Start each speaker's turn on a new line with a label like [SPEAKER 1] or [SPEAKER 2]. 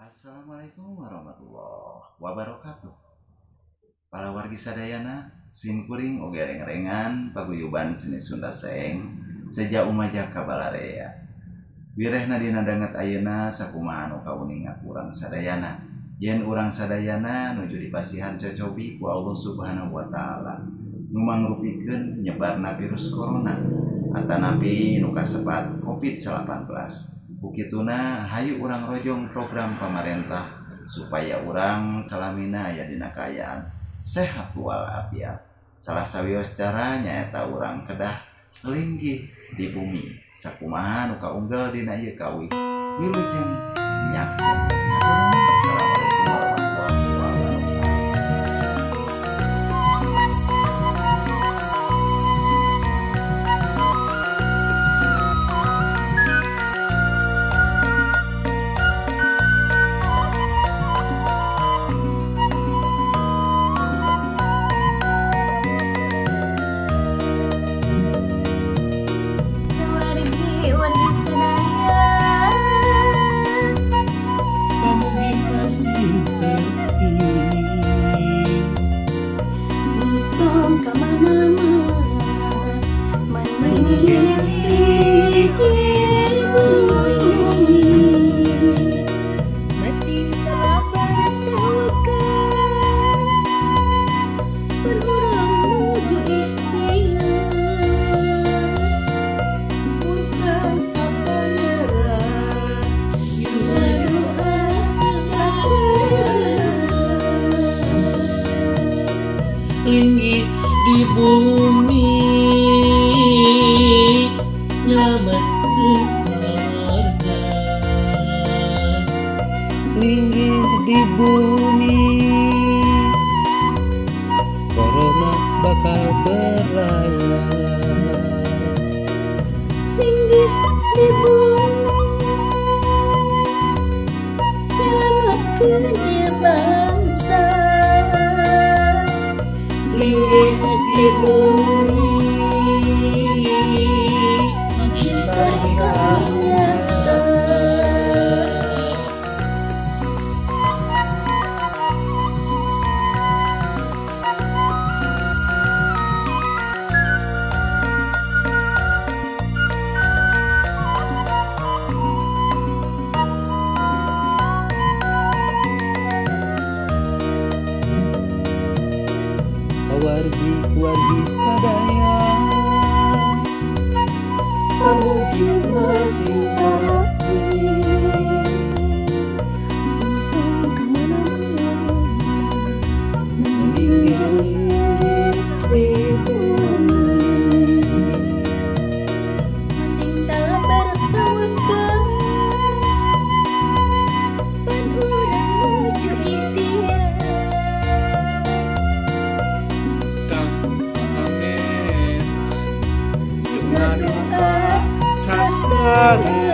[SPEAKER 1] Assalamualaikum warahmatullahi wabarakatuh. Para wargi sadayana, simkuring oge reng-rengan paguyuban seni Sunda Seeng seja umaja ka balarea. Wirehna dina danget ayeuna sakumaha nu kauninga ku urang sadayana. Yen urang sadayana nuju dipasihan cocobi ku Allah Subhanahu wa taala. Nu mangrupikeun nyebarna virus corona atanapi nu kasebat COVID-19. Kukituna hayu urang rojong program pamarentah supaya urang salamina aya dina kaayaan sehat walafiat. Salah sawios cara nyaeta urang kedah linggih di bumi sakumaha nu kaunggal dina ieu kawih. Wilujeng nyaksen. Assalamualaikum warahmatullahi wabarakatuh.
[SPEAKER 2] Linggih di bumi nyelametkeun keluarga.
[SPEAKER 3] Linggih di bumi corona bakal berlalu.
[SPEAKER 4] Linggih di bumi nyelametkeun bangsa.
[SPEAKER 2] Linggih di bumi cinta nyata.
[SPEAKER 3] Wargi-wargi sadaya
[SPEAKER 4] pamugi masing tarati.
[SPEAKER 3] Linggih di bumi
[SPEAKER 4] masing sabar tawakal pan urang nuju ikhtiar.
[SPEAKER 3] Sastrare.